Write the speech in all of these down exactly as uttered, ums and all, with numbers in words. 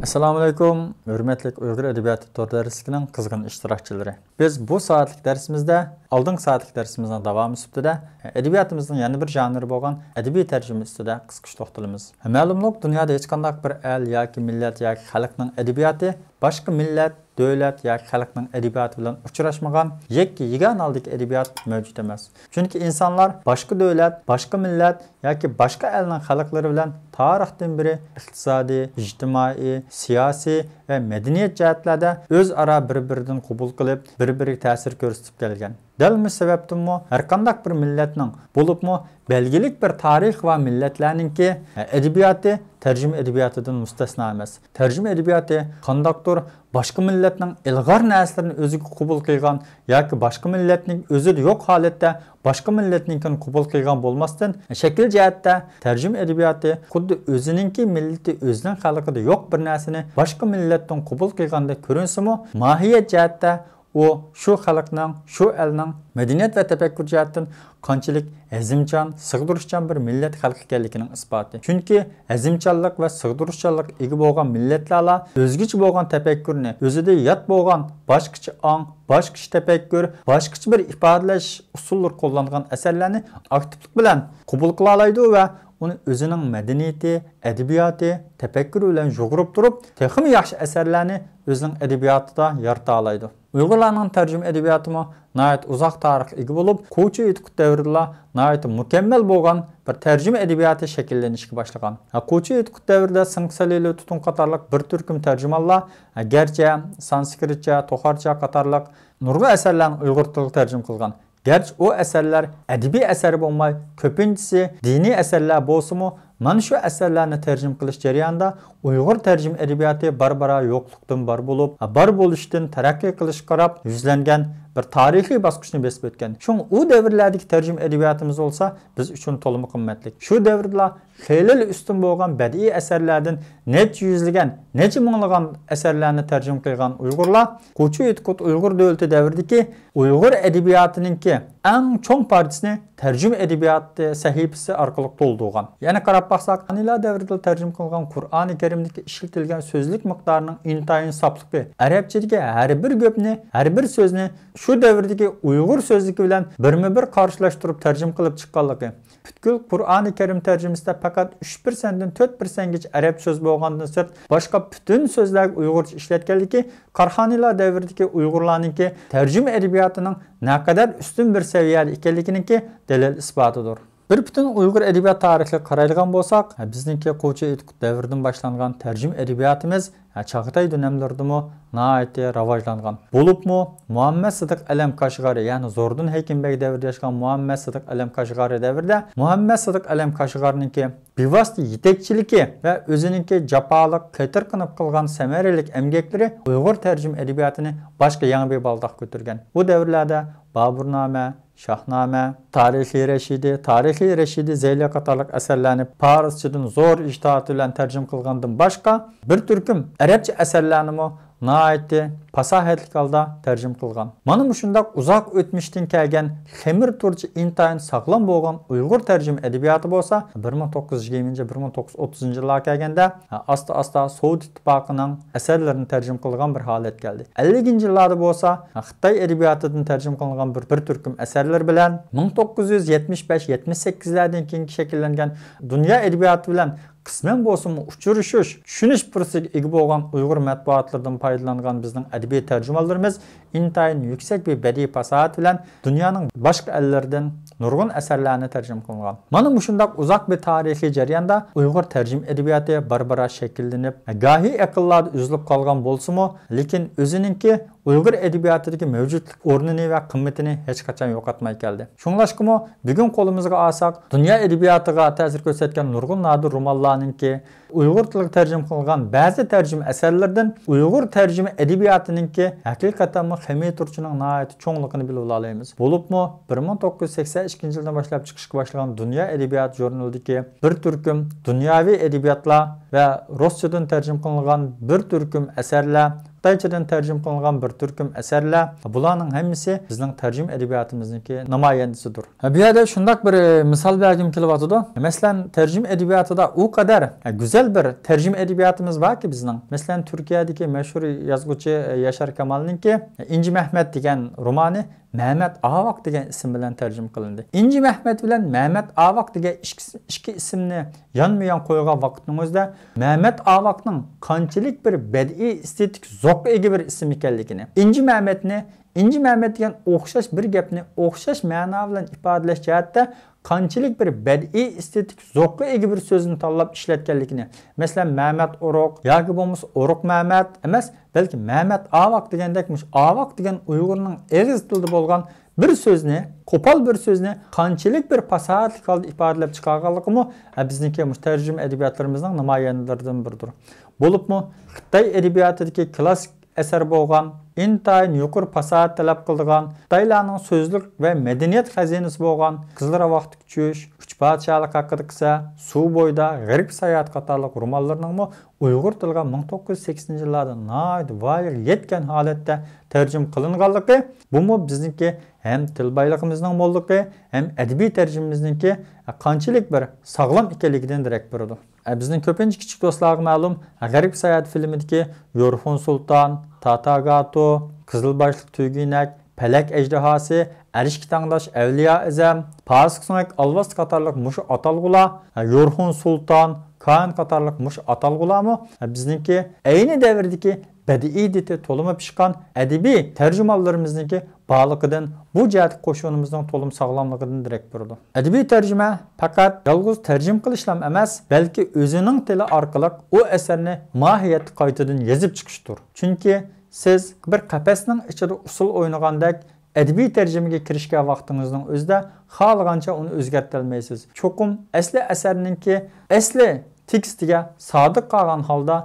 ئەسسالامۇئەلەيكۇم، ھۆرمەتلىك ئۇيغۇر ئەدەبىياتى تور دەرسلىكىنىڭ قىزغىن ئىشتىراكچىلىرى. بىز بۇ سائەتلىك دەرسىمىزدە ئالدىنقى سائەتلىك دەرسىمىزنىڭ داۋامى سۈپىتىدە ئەدەبىياتىمىزنىڭ يەنە بىر ژانىرى بولغان ئەدەبىي تەرجىمە ئۈستىدە قىسقىچە توختىلىمىز. مەلۇملۇق، دۇنيادا ھېچقانداق بىر ئەل ياكى مىللەت ياكى خەلقنىڭ ئەدەبىياتى باشقا مىللەت، دۆلەت ياكى خەلقنىڭ ئەدەبىياتى بىلەن ئۇچراشمىغان يەككە يېگانە ھالدىكى ئەدەبىيات مەۋجۇت ئەمەس. چۈنكى ئىنسانلار باشقا دۆلەت، باشقا مىللەت ياكى باشقا ئەلنىڭ خەلقلىرى بىلەن تارىختىن بېرى ئىقتىسادىي، ئىجتىمائىي، سىياسىي ۋە مەدەنىيەت جەھەتلەردە ئۆزئارا بىر-بىرىدىن قوبۇل قىلىپ، بىر-بىرىگە تەسىر كۆرسىتىپ كەلگەن. دەل مۇشۇ سەۋەبتىنمۇ ھەرقانداق بىر مىللەتنىڭ، بولۇپمۇ بەلگىلىك بىر تارىخى بار مىللەتلەرنىڭكى ئەدەبىياتى تەرجىمە ئەدەبىياتىدىن مۇستەسنا ئەمەس. تەرجىمە ئەدەبىياتى قانداقتۇر باشقا مىللەتنىڭ ئىلغار نەرسىلىرىنى ئۆزىگە قوبۇل قىلغان ياكى باشقا مىللەتنىڭ ئۆزىدە يوق ھالەتتە باشقا مىللەتنىڭكىنى قوبۇل قىلغان بولماستىن، شەكىل جەھەتتە تەرجىمە ئەدەبىياتى خۇددى ئۆزىنىڭكى مىللىتى، ئۆزىنىڭ خەلقىدە يوق بىر نەرسىنى باشقا مىللەتتىن قوبۇل قىلغاندەك كۆرۈنسىمۇ، ماھىيەت جەھەتتە ئۇ شۇ خەلقنىڭ، شۇ ئەلنىڭ مەدەنىيەت ۋە تەپەككۇر جەھەتتىن قانچىلىك ھەزىمچان، سىغدۇرۇشچان بىر مىللەت خەلق ئىكەنلىكىنىڭ ئىسپاتى. چۈنكى ھەزىمچانلىق ۋە سىغدۇرۇشچانلىققا ئىگە بولغان مىللەتلەرلا ئۆزگىچە بولغان تەپەككۇرنى، ئۆزىدە يات بولغان باشقىچە ئاڭ، باشقىچە تەپەككۇر، باشقىچە بىر ئىپادىلەش ئۇسۇللىرى قوللانغان ئەسەرلەرنى ئاكتىپلىق بىلەن قوبۇل قىلالايدۇ ۋە ئۇنى ئۆزىنىڭ مەدەنىيىتى، ئەدەبىياتى، تەپەككۇرى بىلەن يۇغۇرۇپ تۇرۇپ، تېخىمۇ ياخشى ئەسەرلەرنى ئۆزىنىڭ ئەدەبىياتىدا يارىتالايدۇ. ئۇيغۇرلارنىڭ تەرجىمە ئەدەبىياتىمۇ ناھايىتى ئۇزاق تارىخقا ئىگە بولۇپ، قوچۇ ئىدىقۇت دەۋرىدىلا ناھايىتى مۇكەممەل بولغان بىر تەرجىمە ئەدەبىياتى شەكىللىنىشكە باشلىغان. قوچۇ ئىدىقۇت دەۋرىدە سىڭ سەلىلى تۇتۇن قاتارلىق بىر تۈركۈم تەرجىمانلار، گەرچە سانسكرىتچە، توخارچە قاتارلىق نۇرغۇن ئەسەرلەرنى ئۇيغۇر تىلىغا تەرجىمە قىلغان. گەرچە ئۇ ئەسەرلەر ئەدەبىي ئەسەر بولماي، كۆپىنچىسى دىنىي ئەسەرلەر بولسىمۇ، مانا شۇ ئەسەرلەرنى تەرجىمە قىلىش جەريانىدا ئۇيغۇر تەرجىمە ئەدەبىياتى بارا-بارا يوقلۇقتىن بار بولۇپ، بار بولۇشتىن تەرەققىي قىلىشقا قاراپ يۈزلەنگەن بىر تارىخىي باسقۇچنى بېسىپ ئۆتكەن. شۇڭا ئۇ دەۋرلەردىكى تەرجىمە ئەدەبىياتىمىز بولسا بىز ئۈچۈن تولىمۇ قىممەتلىك. شۇ دەۋردىلا خېلىلا ئۈستۈن بولغان بەدىئىي ئەسەرلەردىن نەچچە يۈزلىگەن، نەچچە مىڭلىغان ئەسەرلەرنى تەرجىمە قىلغان ئۇيغۇرلار قوچۇ ئىدىقۇت ئۇيغۇر دۆلىتى دەۋرىدىكى ئۇيغۇر ئەدەبىياتىنىڭكى ئەڭ چوڭ پارچىسىنى تەرجىمە ئەدەبىياتى سەھىپىسى ئارقىلىق تولدۇرغان. يەنە قاراپ باقساق، قارانىيلار دەۋرىدە تەرجىمە قىلغان قۇرئانى كەرىمدىكى ئىشلىتىلگەن سۆزلۈك مىقدارىنىڭ ئىنتايىن ساپلىقى، ئەرەبچىدىكى ھەر بىر گەپنى، ھەر بىر سۆزنى شۇ دەۋردىكى ئۇيغۇر سۆزلۈكى بىلەن بىرمۇ بىر قارشىلاشتۇرۇپ تەرجىمە قىلىپ چىققانلىقى، پۈتكۈل قۇرئانى كەرىم تەرجىمىسىدە پەقەت ئۈچ پىرسەنتتىن تۆت پىرسەنتكىچە ئەرەب سۆز بولغاندىن سىرت، باشقا پۈتۈن سۆزلەرگە ئۇيغۇرچە ئىشلەتكەنلىكى قارانىيلار دەۋرىدىكى ئۇيغۇرلارنىڭكى تەرجىمە ئەدەبىياتىنىڭ نەقەدەر ئۈستۈن بىر سەۋىيەدە ئىكەنلىكىنىڭكى دەلىل ئىسپاتىدۇر. بىر پۈتۈن ئۇيغۇر ئەدەبىيات تارىخىغا قارايدىغان بولساق، بىزنىڭكى قوچۇ ئىدىقۇت دەۋرىدىن باشلانغان تەرجىمە ئەدەبىياتىمىز ھە، چاغاتاي دۆلەملىرىدىمۇ ناھايىتى راۋاجلانغان. بولۇپمۇ مۇھەممەد سىدىق ئەلەم كاشغارى، يەنى زوردۇن ھېكىم بەگ دەۋرىدە ياشىغان مۇھەممەد سىدىق ئەلەم كاشغارى دەۋرىدە مۇھەممەد سىدىق ئەلەم كاشغارىنىڭكى بىۋاسىتە يېتەكچىلىكى ۋە ئۆزىنىڭكى جاپالىق، قېتىرقىنىپ قىلغان سەمەرىلىك ئەمگەكلىرى ئۇيغۇر تەرجىمە ئەدەبىياتىنى باشقا يېڭى بىر بالداققا كۆتۈرگەن. بۇ دەۋرلەردە بابۇرنامە، شاھنامە، تارىخى رەشىدى، تارىخى رەشىدى زەيلى قاتارلىق ئەسەرلەرنى پارسچىدىن زور ئىجتىھات بىلەن تەرجىمە قىلغاندىن باشقا، بىر تۈركۈم ئەرەبچە ئەسەرلەرنىمۇ ناھايىتى پاساھەتلىك ھالدا تەرجىمە قىلغان. مانا مۇشۇنداق ئۇزاق ئۆتمۈشتىن كەلگەن خېمىر تۇرىچە ئىنتايىن ساغلام بولغان ئۇيغۇر تەرجىمە ئەدەبىياتى بولسا، بىر مىڭ توققۇز يۈز يىگىرمىنچى، بىر مىڭ توققۇز يۈز ئوتتۇزىنچى يىللارغا كەلگەندە، ئاستا-ئاستا سوۋېت ئىتتىپاقىنىڭ ئەسەرلىرىنى تەرجىمە قىلغان بىر ھالەتكە كەلدى. ئەللىكىنچى يىللاردا بولسا، خىتاي ئەدەبىياتىدىن تەرجىمە قىلىنغان بىر، بىر تۈركۈم ئەسەرلەر بىلەن مىڭ توققۇز يۈز يەتمىش بەش يەتمىش سەككىزلەردىن كېيىنكى شەكىللەنگەن دۇنيا ئەدەبىياتى بىلەن قىسمەن بولسىمۇ ئۇچرىشىش، چۈشىنىش پۇرسىتىگە ئىگە بولغان ئۇيغۇر مەتبۇئاتلىرىدىن پايدىلانغان بىزنىڭ ئەدەبىي تەرجىمانلىرىمىز ئىنتايىن يۈكسەك بىر بەدىئىي پاساھەت بىلەن دۇنيانىڭ باشقا ئەللىرىدىن نۇرغۇن ئەسەرلەرنى تەرجىمە قىلغان. مانا مۇشۇنداق ئۇزاق بىر تارىخىي جەرياندا ئۇيغۇر تەرجىمە ئەدەبىياتى بارا-بارا شەكىللىنىپ، گاھى ئەقىللاردا ئۈزۈلۈپ قالغان بولسىمۇ، لېكىن ئۆزىنىڭكى ئۇيغۇر ئەدەبىياتىدىكى مەۋجۇتلۇق ئورنىنى ۋە قىممىتىنى ھېچقاچان يوقاتماي كەلدى. شۇڭلاشقىمۇ، بۈگۈن قولىمىزغا ئالساق، دۇنيا ئەدەبىياتىغا تەسىر كۆرسەتكەن نۇرغۇن نادىر رومانلارنىڭكى، ئۇيغۇر تىلىغا تەرجىمە قىلىنغان بەزى تەرجىمە ئەسەرلىرىدىن ئۇيغۇر تەرجىمە ئەدەبىياتىنىڭكى ھەقىقەتەنمۇ خېمىر تۇرىچىنىڭ ناھايىتى چوڭلۇقىنى بىلىۋالالايمىز. بولۇپمۇ، بىر مىڭ توققۇز يۈز سەكسەن ئىككىنچى يىلدىن باشلاپ چىقىشقا باشلىغان دۇنيا ئەدەبىيات ژۇرنىلىدىكى بىر تۈركۈم دۇنياۋى ئەدەبىياتلار ۋە رۇسچىدىن تەرجىمە قىلىنغان بىر تۈركۈم ئەسەرلەر خىتايچىدىن تەرجىمە قىلىنغان بىر تۈركۈم ئەسەرلەر، بۇلارنىڭ ھەممىسى بىزنىڭ تەرجىمە ئەدەبىياتىمىزنىڭكى نامايەندىسىدۇر. بۇ يەردە شۇنداق بىر، ئە، مىسال بەرگۈم كېلىۋاتىدۇ. مەسىلەن، تەرجىمە ئەدەبىياتىدا ئۇ قەدەر، ئە، گۈزەل بىر تەرجىمە ئەدەبىياتىمىز باركى بىزنىڭ. مەسىلەن، تۈركىيەدىكى مەشھۇر يازغۇچى، ئە، ياشار كامالنىڭكى، ئە، ئىنجى مەھمەت دېگەن رومانى مەمەت ئاۋاق دېگەن ئىسىم بىلەن تەرجىمە قىلىندى. ئىنجى مەھمەت بىلەن مەمەت ئاۋاق دېگەن ئىككى، ئىككى ئىسىمنى يانمۇ يان قويغان ۋاقىتنىڭ ئۆزىدە مەمەت ئاۋاقنىڭ قانچىلىك بىر بەدىئىي ئېستېتىك زوققا ئىگە بىر ئىسىم ئىكەنلىكىنى، ئىنجى مەمەتنى، ئىنجى مەمەت دېگەن ئوخشاش بىر گەپنى ئوخشاش مەنا بىلەن ئىپادىلەش جەھەتتە قانچىلىك بىر بەدىئىي ئېستېتىك زوققا ئىگە بىر سۆزنى تاللاپ ئىشلەتكەنلىكىنى، مەسىلەن، مەمەت ئورۇق ياكى بولمىسا ئورۇق مەمەت ئەمەس، بەلكى مەمەت ئاۋاق دېگەندەك، مۇشۇ ئاۋاق دېگەن ئۇيغۇرنىڭ ئېغىز تىلىدا بولغان بىر سۆزنى، قوپال بىر سۆزنى قانچىلىك بىر پاساھەتلىك ھالدا ئىپادىلەپ چىقارغانلىقىمۇ، ئە، بىزنىڭكى مۇشۇ تەرجىمە ئەدەبىياتلىرىمىزنىڭ نامايەندىلىرىدىن بىرىدۇر. بولۇپمۇ خىتاي ئەدەبىياتىدىكى كلاسسىك ئەسەر بولغان، ئىنتايىن يۇقىرى پاساھەت تەلەپ قىلىدىغان، خىتايلارنىڭ سۆزلۈك ۋە مەدەنىيەت خەزىنىسى بولغان قىزىل راۋاقتىكى چۈش، ئۈچ پادىشاھلىق ھەققىدە قىسسە، سۇ بويىدا غەربكە ساياھەت قاتارلىق رومانلىرىنىڭمۇ ئۇيغۇر تىلىغا مىڭ توققۇز يۈز سەكسىنىنچى يىللاردا ناھايىتى ۋايىغا يەتكەن ھالەتتە تەرجىمە قىلىنغانلىقى، بۇمۇ بىزنىڭكى ھەم تىل بايلىقىمىزنىڭ موللۇقى، ھەم ئەدەبىي تەرجىمىمىزنىڭكى قانچىلىك بىر ساغلام ئىكەنلىكىدىن دېرەك بېرىدۇ. بىزنىڭ كۆپىنچە كىچىك دوستلارغا مەلۇم، غەربكە ساياھەت فىلىمىدىكى يورخۇن سۇلتان، تاتا گاتو، قىزىل باشلىق تۈگىنەك، پەلەك ئەجدىھاسى، ئەرشكە تەڭداش ئەۋلىيا ئەزەم، پاسىق سۆڭەك ئالۋاستى قاتارلىق مۇشۇ ئاتالغۇلار، يورخۇن سۇلتان، كاھىن قاتارلىق مۇشۇ ئاتالغۇلارمۇ بىزنىڭكى ئەينى دەۋردىكى بەدىئىيىتى تولىمۇ پىشقان ئەدەبىي تەرجىمانلىرىمىزنىڭكى بارلىقىدىن بۇ جەھەتتىكى قوشۇنىمىزنىڭ تولىمۇ ساغلاملىقىدىن دېرەك بېرىدۇ. ئەدەبىي تەرجىمە پەقەت يالغۇز تەرجىمە قىلىشلام ئەمەس، بەلكى ئۆزىنىڭ تىلى ئارقىلىق ئۇ ئەسەرنى ماھىيەتتە قايتىدىن يېزىپ چىقىشتۇر. چۈنكى سىز بىر قەپەسنىڭ ئىچىدە ئۇسسۇل ئوينىغاندەك، ئەدەبىي تەرجىمىگە كىرىشكەن ۋاقتىڭىزنىڭ ئۆزىدە خالىغانچە ئۇنى ئۆزگەرتەلمەيسىز. چوقۇم ئەسلى ئەسەرنىڭكى ئەسلى تېكىستىگە سادىق قالغان ھالدا،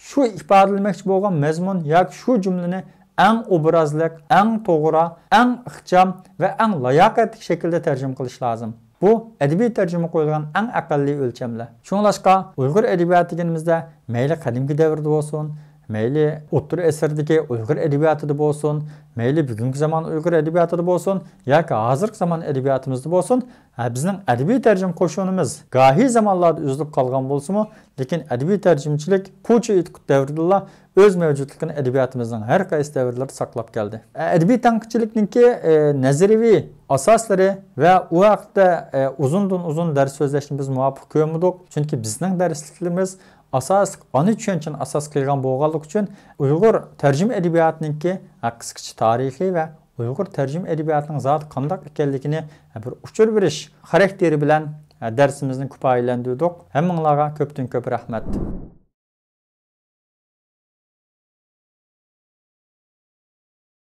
شۇ ئىپادىلىمەكچى بولغان مەزمۇن ياكى شۇ جۈملىنى ئەڭ ئوبرازلىق، ئەڭ توغرا، ئەڭ ئىخچام ۋە ئەڭ لاياقەتلىك شەكىلدە تەرجىمە قىلىش لازىم. بۇ ئەدەبىي تەرجىمە قويۇلغان ئەڭ ئەقەللىي ئۆلچەملەر. شۇڭلاشقا ئۇيغۇر ئەدەبىياتى دېگىنىمىزدە مەيلى قەدىمكى دەۋردە بولسۇن، مەيلى ئوتتۇرا ئەسىردىكى ئۇيغۇر ئەدەبىياتىدا بولسۇن، مەيلى بۈگۈنكى زامان ئۇيغۇر ئەدەبىياتىدا بولسۇن ياكى ھازىرقى زامان ئەدەبىياتىمىزدا بولسۇن، ھە، بىزنىڭ ئەدەبىي تەرجىمە قوشۇنىمىز گاھى زامانلاردا ئۈزۈلۈپ قالغان بولسىمۇ، لېكىن ئەدەبىي تەرجىمىچىلىك قوچا ئېيتقۇت دەۋرىدىلا ئۆز مەۋجۇتلۇقىنى ئەدەبىياتىمىزنىڭ ھەر قايسى دەۋرلىرىدە ساقلاپ كەلدى. ئەدەبىي تەنقىدچىلىكنىڭكى، ئە، نەزەرىيەۋى ئاساسلىرى ۋە ئۇ ھەقتە، ئە، ئۇزۇندىن ئۇزۇن دەرس سۆزلەشنى بىز مۇۋاپىق كۆرمىدۇق. چۈنكى بىزنىڭ دەرسلىكلىرىمىز ئاساسلىق ئانا چۈشەنچىنى ئاساس قىلغان بولغانلىقى ئۈچۈن، ئۇيغۇر تەرجىمە ئەدەبىياتىنىڭكى، ئە، قىسقىچە تارىخى ۋە ئۇيغۇر تەرجىمە ئەدەبىياتىنىڭ زادى قانداق ئىكەنلىكىنى، ئە، بىر ئۇچۇر بېرىش خاراكتېرى بىلەن، ئە، دەرسىمىزنى كۇپايىلەندۈردۇق. ھەممىڭلارغا كۆپتىن كۆپ رەھمەت.